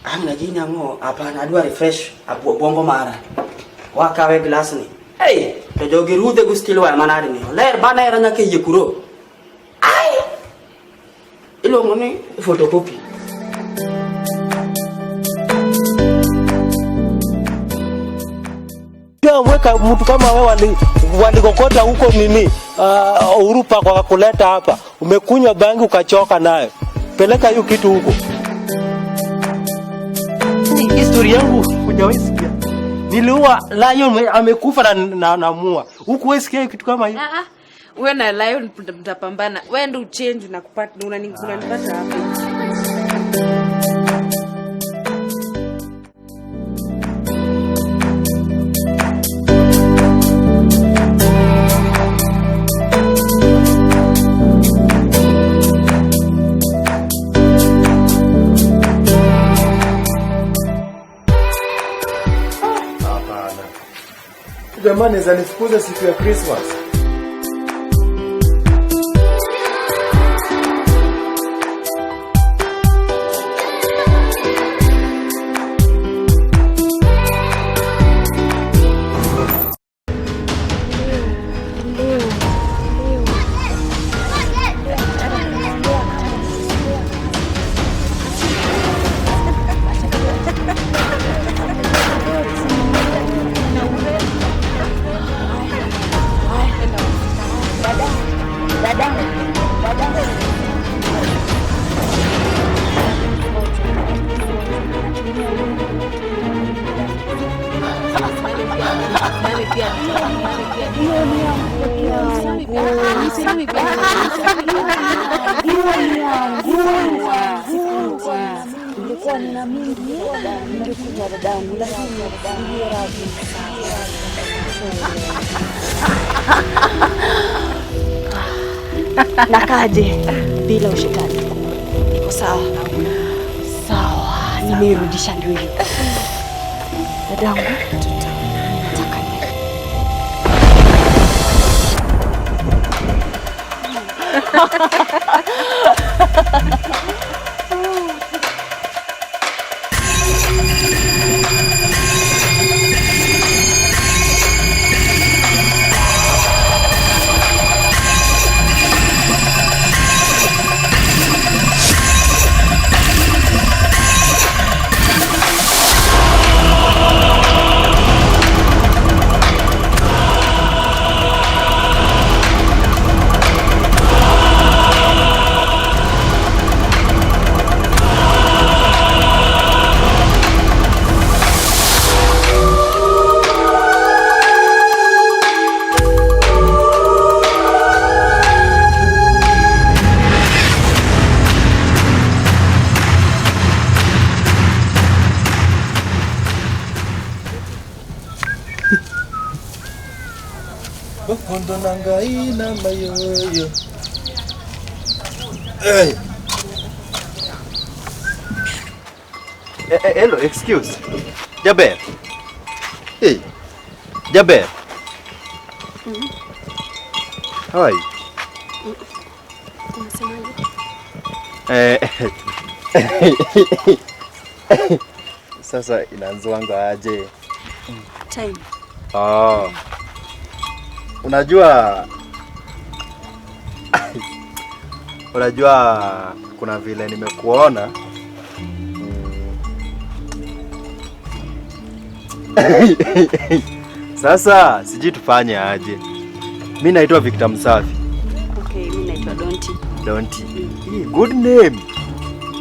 Ang na gini ang'o hapana adwa refresh bongo mara. Wakawe glass ni. Hey, to jogi rudhe go steel wire manade ni. Ler bana era nyaka yie kuro. Ai! Iluongo ni photocopy. Weka mtu kama wewe walikokota huko nini Urupa kwa kuleta hapa, umekunywa bangi ukachoka nayo, peleka hiyo kitu huko. Ni historia yangu hujawahi sikia. Niliua lion amekufa na mua. Huku sikia kitu kama hiyo. Wewe na lion mtapambana. Wewe ndio uchange na kupata unanipata hapa. Jamani, zanifukuza siku ya Christmas. Nilikuwa nina mingi ningekuja dadangu, lakini radhi. Nakaje bila ushetani. Niko sawa. Sawa, nimerudisha ndio hiyo. Dadangu, nataka ni Bokondo nangai na mayoyo. Hey. Hello, excuse. Jaber. Hey. Jaber. How are you? Sasa inaanzwanga aje? Time. Oh. Unajua kuna vile nimekuona. Sasa sijui tufanye aje. Mimi naitwa Victor Msafi. Okay, mimi naitwa Donti. Donti. Good name.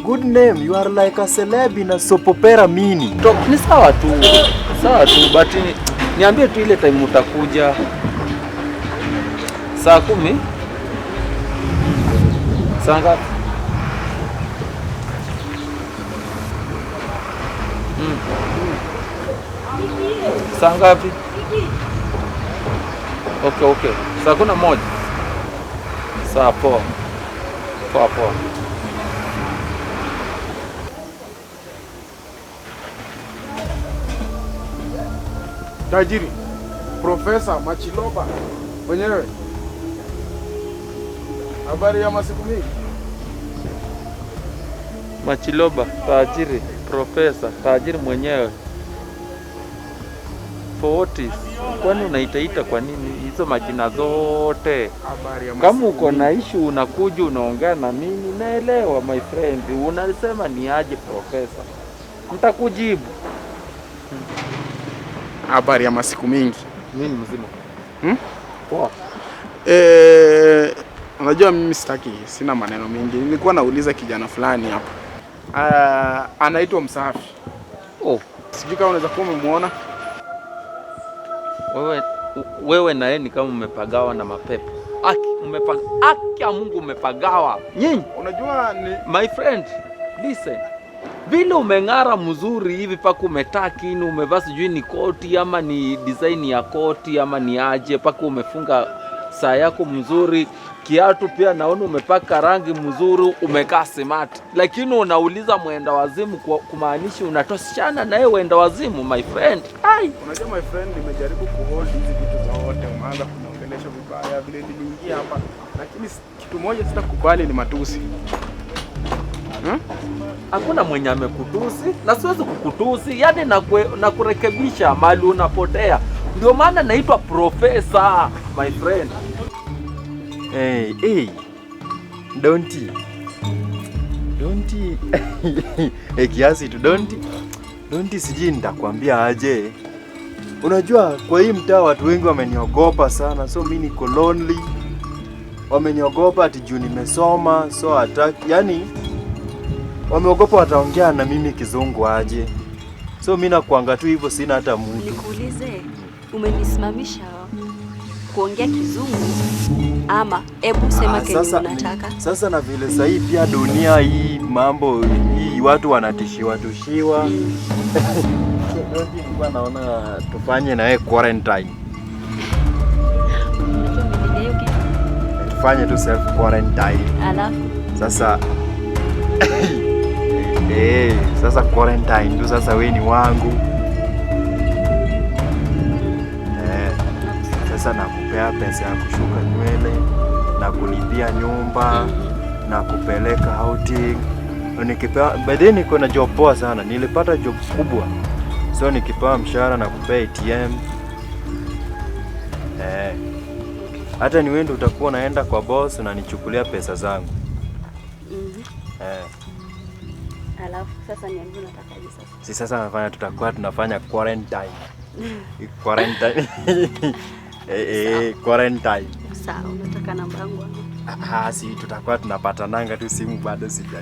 Good name. You are like a celeb in a soap opera mini. Ni sawa tu. Sawa tu, but niambie tu ile time utakuja. Saa 10? Saa ngapi? Saa ngapi? Okay. Saa 11. Saa poa. Poa poa. Tajiri, Profesa Machiloba mwenyewe. Habari ya masiku mingi. Machiloba, tajiri, Profesa, tajiri mwenyewe. For what is? Kwani unaitaita kwa nini hizo majina zote? Habari ya Kama masiku uko na mingi. issue unakuja unaongea na mimi, naelewa my friend. Unasema ni aje profesa? Nitakujibu. Habari ya masiku mingi. Mimi ni mzima. Hmm? Poa. Unajua mimi sitaki, sina maneno mengi. Nilikuwa nauliza kijana fulani hapa. Anaitwa Msafi. Oh, Sijui kama unaweza kuwa umemuona. wewe na yeye ni kama umepagawa na mapepo. Aki, aki ya Mungu umepagawa. Nyinyi. Unajua ni My friend, listen. Vile umeng'ara mzuri hivi paka umetakini, umevaa sijui ni koti ama ni design ya koti ama ni aje, paka umefunga saa yako mzuri, kiatu pia naona umepaka rangi mzuri, umekaa smart, lakini unauliza mwenda wazimu kumaanisha unatoshana na yeye mwenda wazimu, my friend. Ai, Unajua my friend, nimejaribu kuhold hizi vitu zote, umeanza kuniongelesha vibaya vile niliingia hapa, lakini kitu moja sitakubali ni matusi. Hmm? Hakuna mwenye amekutusi na siwezi kukutusi, yani nakurekebisha mahali unapotea. Ndio maana naitwa profesa, my friend. Hey, hey. Donti. Donti. Hey, kiasi tu Donti. Donti, sijui nitakwambia aje. Unajua kwa hii mtaa watu wengi wameniogopa sana, so mi niko lonely. Wameniogopa ati juu nimesoma, so hataki, yani wameogopa wataongea na mimi kizungu aje. So mi nakuanga tu hivyo, sina hata mtu. Nikuulize, umenisimamisha kuongea kizungu ama hebu sema Ah, kenye sasa, unataka. Sasa na vile sahii pia dunia hii mambo hii watu wanatishiwa tushiwa. So, Donti, nilikuwa naona tufanye na wewe quarantine. Unajua meaning ya hiyo kitu? Tufanye tu self quarantine. Alafu Sasa sasa quarantine tu sasa wewe ni wangu. Sasa nakupea pesa ya kushuka nywele na kulipia nyumba na kupeleka outing. Nikipewa, by the way niko na job poa sana. Nilipata job kubwa. So nikipewa mshahara na kupea ATM. Hata ni wewe ndio utakuwa unaenda kwa boss unanichukulia pesa zangu. Alafu sasa niambie unatakaje sasa? Si sasa nafanya, tutakuwa tunafanya quarantine. Quarantine. Quarantine. Sawa, unataka namba yangu ama? Ah, si tutakuwa tunapatananga tu simu, bado sijajua.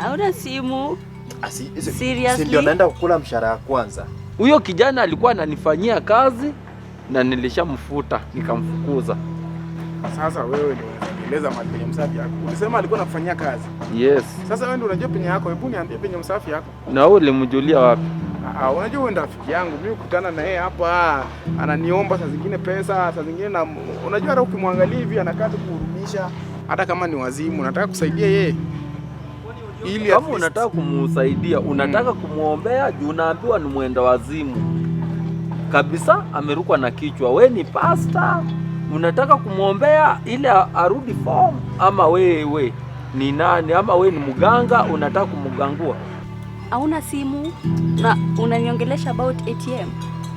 Hauna simu? Ah, si Seriously? ndio naenda kukula mshahara ya kwanza. Huyo kijana alikuwa ananifanyia kazi na nilishamfuta nikamfukuza. Sasa wewe ndio unanieleza mahali penye Msafi yako. Ulisema alikuwa anakufanyia kazi. Yes. Sasa wewe ndio unajua penye yako. Hebu niambie penye Msafi yako. Na wewe ulimjulia wapi? Ah, unajua wewe ndio rafiki yangu. Mimi kukutana na yeye hapa, ananiomba saa zingine pesa, saa zingine na unajua hata ukimwangalia hivi anakaa tu kuhurumisha, hata kama ni wazimu, nataka kusaidia yeye. Ili at Kama least- unataka kumusaidia, unataka kumwombea juu unaambiwa ni mwenda wazimu kabisa, amerukwa na kichwa. We ni pasta, unataka kumwombea ili arudi form, ama wewe ni nani? Ama we ni mganga, unataka kumgangua? Hauna simu na unaniongelesha about ATM?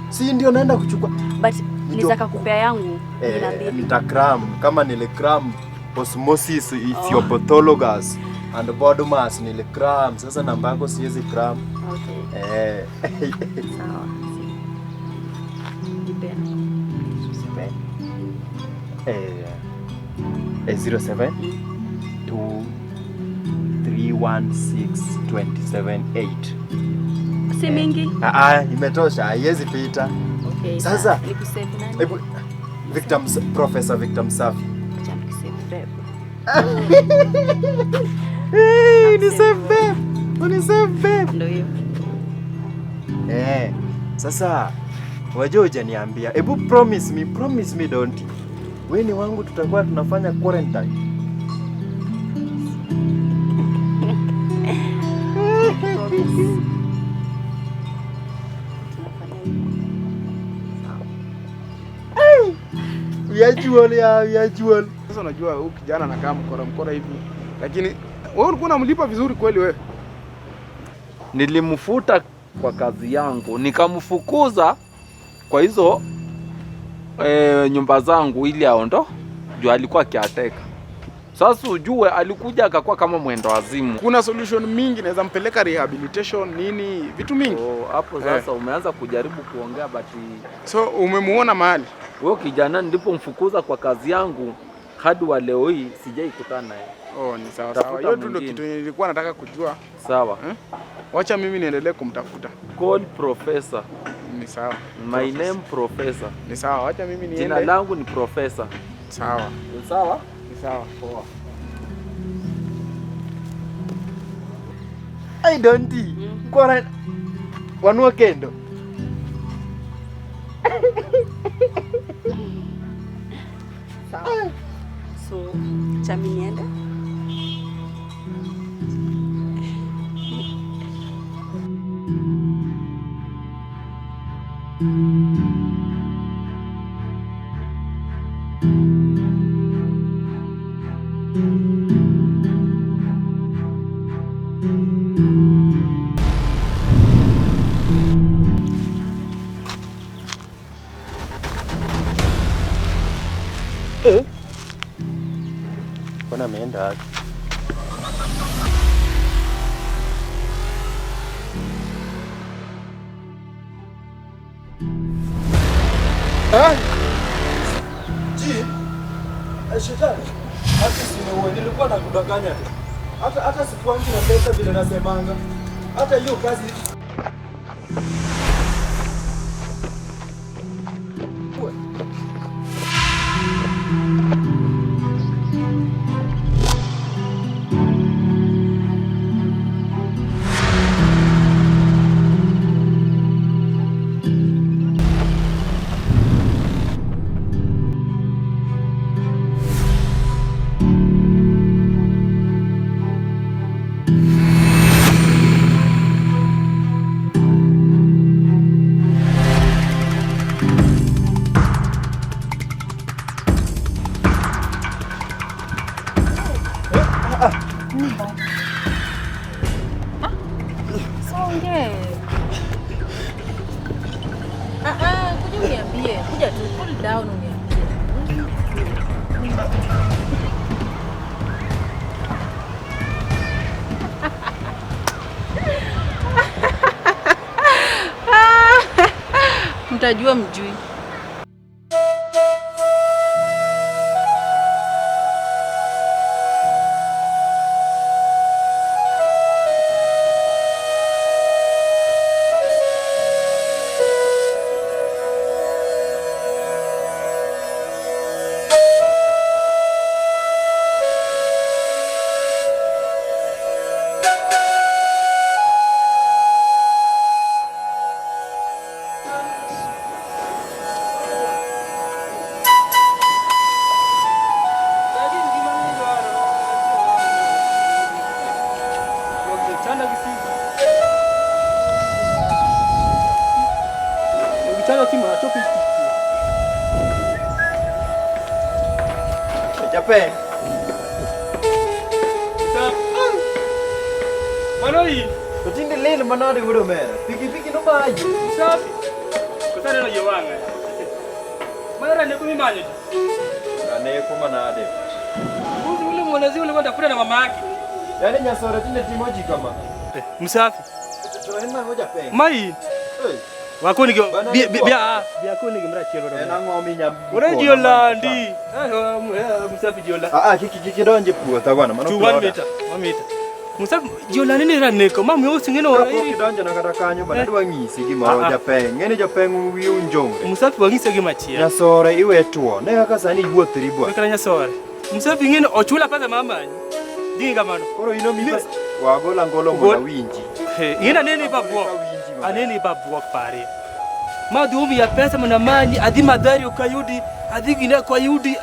Si ndio naenda kuchukua. But Ndio. nitaka kupea yangu inabidi. Nitakram kama nilikram osmosis ethiopathologous and BODMAS nilikram. Sasa namba yako siwezi cram. Okay. Sawa. Nipe. 07 2 3 1 6 27 8. Si mingi? Ah, ah, imetosha, haiwezi pita. Okay. Sasa. sawa. Nikusave nani? Hebu Professor Victor Msafi. Acha nikusave babe. Hey, ni save babe. Ni save babe. Ndio hiyo. Sasa wajua hujaniambia. Hebu promise me don't. Wewe ni wangu, tutakuwa tunafanya quarantine. Promise. Tunafanya hivyo. We are jewel, yeah, we are jewel. Sasa unajua huyu kijana anakaa mkora mkora hivi. Lakini wewe ulikuwa unamlipa vizuri kweli wewe? Nilimfuta kwa kazi yangu, nikamfukuza kwa hizo nyumba zangu ili aondo, juu alikuwa akiateka. Sasa ujue alikuja akakuwa kama mwendo wazimu. Kuna solution mingi, naweza mpeleka rehabilitation nini, vitu mingi. Oh, hapo sasa umeanza kujaribu kuongea but So umemuona mahali? Wewe kijana nilipomfukuza kwa kazi yangu hadi wa leo hii sijaikutana naye. Oh, ni sawa sawa. Tafuta Hiyo tu ndio mwingine. kitu nilikuwa nataka kujua. Sawa. Wacha mimi niendelee kumtafuta. Call professor. Ni sawa. My name professor. Ni sawa, wacha mimi niende. Jina langu ni professor. Sawa. Sawa? Ni sawa. Poa. Ai Donti. Kora wanua kendo. Sawa. So, chami niende? Mbona ameenda wapi? Eh? Ji, shetani, hata simeue, nilikuwa nakudanganya tu. Hata sikuangi na pesa vile nasemanga. Hata hiyo kazi. Kuja uniambie, kuja tu cool down uniambie. Mtajua mjui. Jape. Manoi. Tinde lele manade wudo mera. Piki piki no maji. Safi. Kusana no yewanga. Mara ne kumi manyo. Ane kuma nade. Mbuzi ule mwanazi ule kwenda na mama yake. Yaani nyasore tinde timoji kama. Msafi. To en mango jape. Mai. Wakoni gi bia bia koni gi mra chielo En ang'o minya. Ore jiolandi. Msafi jiola. Ah ah kiki kidonje puotha bwana mano. 1 meter, 1 meter. Msafi jiola nini raneko mami osingeno iri. Kidonjo na kata kanyo bana adwa ng'isi gimoro japeng. Ng'eni japeng wiu njongre. Msafi wang'ise gi machielo. Nyasore iwe tuo. Ne kaka sani iwuothri bwana. Kaka nyasore. Msafi ng'eni ochula pesa mamanyi. Dingi kamano. Koro ino mi wagola ngolo mondo winji. Ng'ina nini babuok. Aneni babuok pare. Madhumi ya pesa mnamanyi adhi madhari ukayudi adhi gine kwa yudi.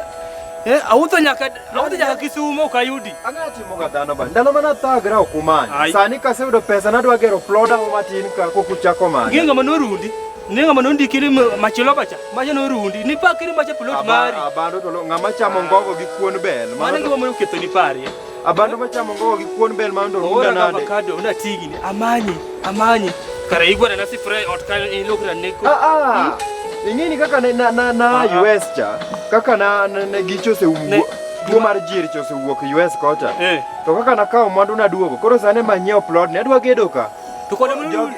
Awuotho nyaka Kisumu ukayudi. Ang'a timo ga dhano ba. Ndalo mana thagra ok umany. Sani kaseyudo pesa nadwa gero ploda matin ka kokuchako manyo. Ng'e ng'ama norundi. Ne ng'ama nondiki ni machielo pacha. Macha norundi. Ni pakiri macha plot mari. Abando to ng'ama chamo ngogo gi kuon bel. Mano gima moyo ketho ni pare. Abando machamo ngogo gi kuon bel ma ndo Ora runda nade. Avocado una tigini amanyi amanyi kare igwara na sifre ot kanyo ilokra neko. Ah ah. Ing'eni kaka ne na na, na US cha, kaka na, na, na gicho osewuok tuo mar jir cha osewuok US kocha. To kaka nakawo mwandu naduogo, koro sani ema anyiewo plot ni adwa gedo ka. To kode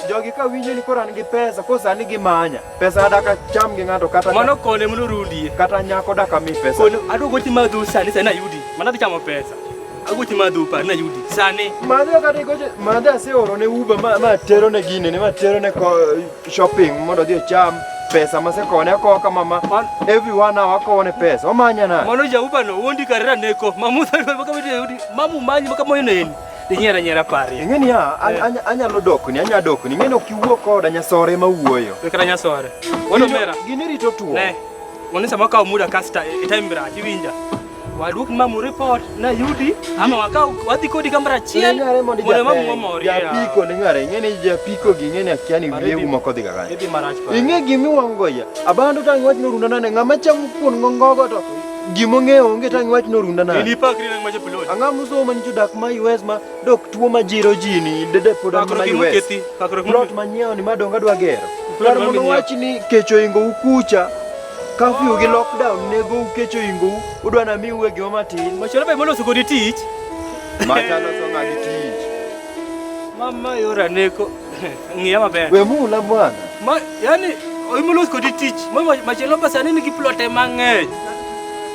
jogi ka winjo ni koro an gi pesa, koro sani gimanya. Pesa daka cham gi ng'ato kata Mano kone mondo rundie. Kata nyako daka mi pesa. Kone adwa gochi madhu sani sani ayudi. Mana dhi chamo pesa. Agochi madhu par na yudi sani. Madhe kata igoche madhe aseoro ne Uber ma tero ne gine ne ma tero ne shopping mondo odhi ocham pesa masekone akowo kama ma every one hour akowo ne pesa omanya nade. Mano ja Uber no wuondi kare raneko. Mamu maka yudi. Mamu manyi maka moyo neni. Dinyiera nyiera pari. Ing'e niya, anyalo dokni, anya dokni. Ing'e ni ok iwuo koda, nyasore ema wuoyo. We kata nyasore. Wuod omera. Gini rito tuo. Ne. Mondo sama kawo muda kasta e time rach iwinja. Waduok mamu report na yudi ama wakaw wadhi kodi kamoro achiel. Ling'are mondo Mondo mamu omori. Japiko ling'are, ing'e ni japiko gi ing'e ni akia ni wiye umo kodhi ga kanye. Idhi marach pare. Ing'e gimiwang'o iya. Abando tang' iwach norunda nade, ng'ama chamo kuon ngongogo to gimong'eyo onge tang' iwach norunda nade. In ipakri nang' macho pilot. Ang'o mosomo ni jodak ma US ma dok tuo ma jiro ji ni dede pod an Pakruok mana ema US. okethi, pakruok ema Plot manyiewo ni madong adwa gero. Plot Kar ma mondo minyiewo. wach ni kech ohingo u kucha, curfew gi lockdown nego u kech ohingo u, udwa namiu e gima matin. Machielo be moloso kodi tich. Macha loso ng'a gi tich. Mama yora neko. Ng'iya maber. We mula bwana. Ma yani oimoloso kodi tich. Ma machielo ba sani nigi plote mang'eny.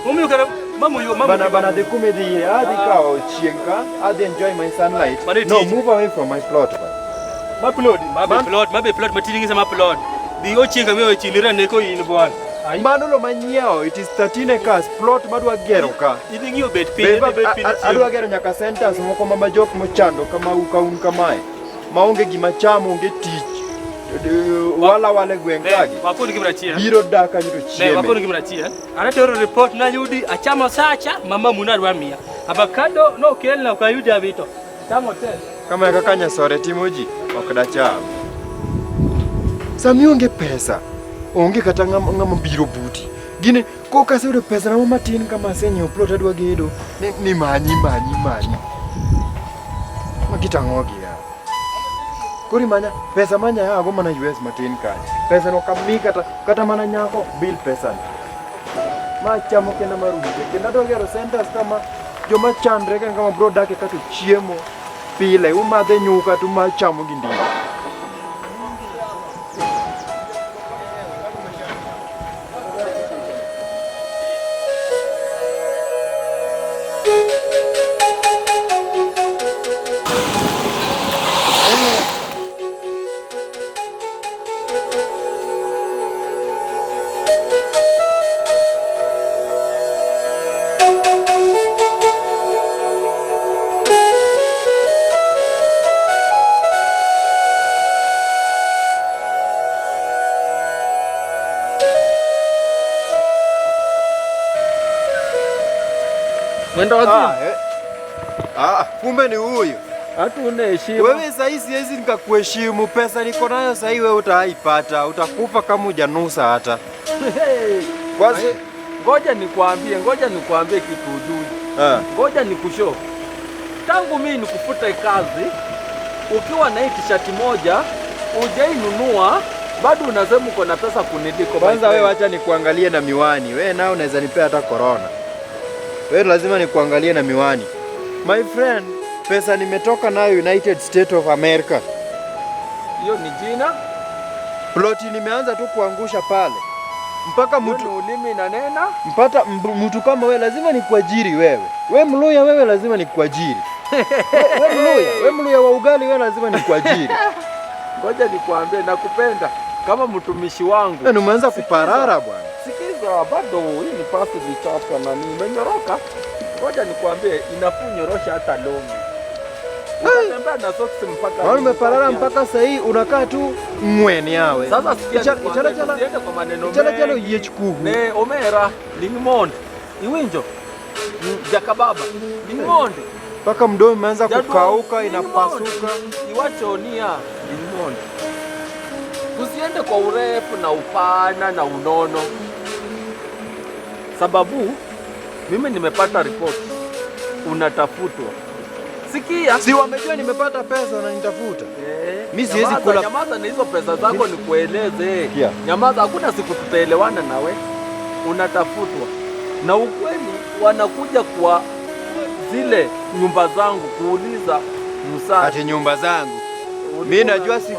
Momiyo kara mamu yo mamu. Bana bana dhi kuma idhiye, adhi kawo chieng' ka, adhi enjoy my sunlight. Mano e No, tich. move away from my plot. Ma plot, ma be plot, ma be plot matini ngisa ma plot. Dhi ochieng' kama ochieng' raneko in bwana. Mano lo manyiewo, it is 13 acres plot madwa gero ka. Idhi ng'iyo bet piny, Be- idhi bet piny. Adwa gero nyaka centers moko ma jok mochando kama u ka un kamae. Maonge gima chamo, onge tich. Wala wala e gweng' kagi. Wakoni gimoro achiel. Biro dak kanyo to Ne, chieme. wakoni gimoro achiel. Anatero report nayudi achamo sacha mama muna adwa miya. Avocado nokelna ok ayudi awito. Chamo te. Kama e kaka nyasore timo ji, ok dacham. Sami onge pesa, onge kata ng'ama biro buti. Gini, ko kaseyudo pesa na matin kama asenyiewo plot adwa gedo, ni manyi manyi manyi. Magi tang'o gi ya. Koro imanya pesa manya ago mana US matin kanyo. Pesa no kami kata mana nyako bill pesa ni. Ma chamo kendo maruje. Kendo adwa gero centers kama joma chandre kama bro dak e kata chiemo pile umadhe nyuka to umachamo gi ndimo. Mwendo wazimu. Kumbe ni huyu. Hata una heshima. Wewe sasa siwezi nikakuheshimu, pesa niko nayo sasa wewe utaipata, utakufa kama hujanusa hata. Kwanza ngoja nikwambie kitu ujui. Ngoja nikushow. Tangu mimi nikufute kazi ukiwa na hii t-shirt moja hujainunua bado unasema uko na pesa kuniliko. Kwanza wewe acha nikuangalie na miwani. Wewe nao unaweza nipea hata corona. Wewe lazima nikuangalie na miwani. My friend, pesa nimetoka nayo United States of America. Hiyo ni jina. Ploti nimeanza tu kuangusha pale. Mpaka mtu ulimi inanena. Mpata mtu kama wewe lazima nikuajiri wewe. Wewe Mluya wewe lazima nikuajiri. Wewe Mluya, wewe Mluya wa ugali wewe lazima nikuajiri. Ngoja nikuambie nakupenda kama mtumishi wangu. Wewe umeanza kuparara bwana. Sikiza bado hii ni pasi vichapa na nimenyoroka. Ngoja nikuambie inafunyorosha hata longi. Unatembea na socks mpaka Wewe umeparara mpaka sasa hii unakaa tu ngweni yawe. Sasa sikia nikwambie, kwa maneno Chala chala yechkuhu. Ne omera lingmonde. Iwinjo. Jakababa lingmonde. Mpaka mdomo umeanza kukauka inapasuka. Iwacho nia lingmonde. Tusiende kwa urefu na upana na unono. Sababu mimi nimepata report unatafutwa. Sikia. Si wamejua nimepata pesa wananitafuta. Mimi siwezi Nyamaza, kula. Nyamaza na hizo pesa zako nikueleze. Sikia. Nyamaza, hakuna siku tutaelewana nawe. Unatafutwa. Na ukweli wanakuja kwa zile nyumba zangu kuuliza msaada. Ati nyumba zangu. Mimi najua si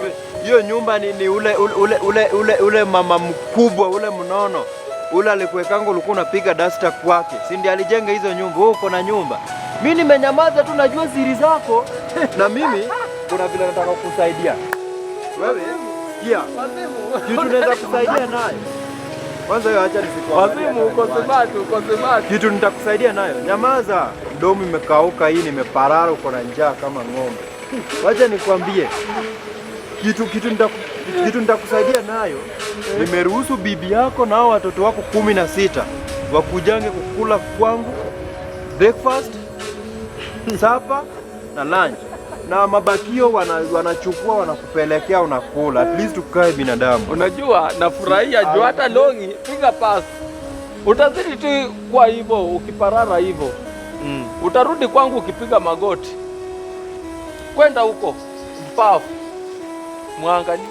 hiyo nyumba ni ule, ule, ule, ule, ule mama mkubwa ule mnono ule alikuwekanga, ulikuwa unapiga dasta kwake, si ndiye alijenga hizo nyumba? Wewe uko na nyumba, mimi nimenyamaza tu, najua siri zako na mimi kuna vile nataka kukusaidia wewe. Sikia, kitu naweza kusaidia nayo kwanza, hiyo acha nisikuangalie. Wazimu, uko smart, uko smart. Kitu nitakusaidia nayo, nyamaza. Mdomo imekauka hii, nimeparara, uko na njaa kama ng'ombe. Wacha nikwambie kitu nitakusaidia nayo. Nimeruhusu bibi yako na hao watoto wako 16 wakujange kukula kwangu breakfast, supper na lunch, na mabakio wanachukua wanakupelekea, unakula. At least tukae binadamu. Unajua nafurahia juu hata longi piga pass. Utazidi tu kwa hivyo ukiparara hivyo. Utarudi kwangu ukipiga magoti. Kwenda huko mpafu. Mwangalie.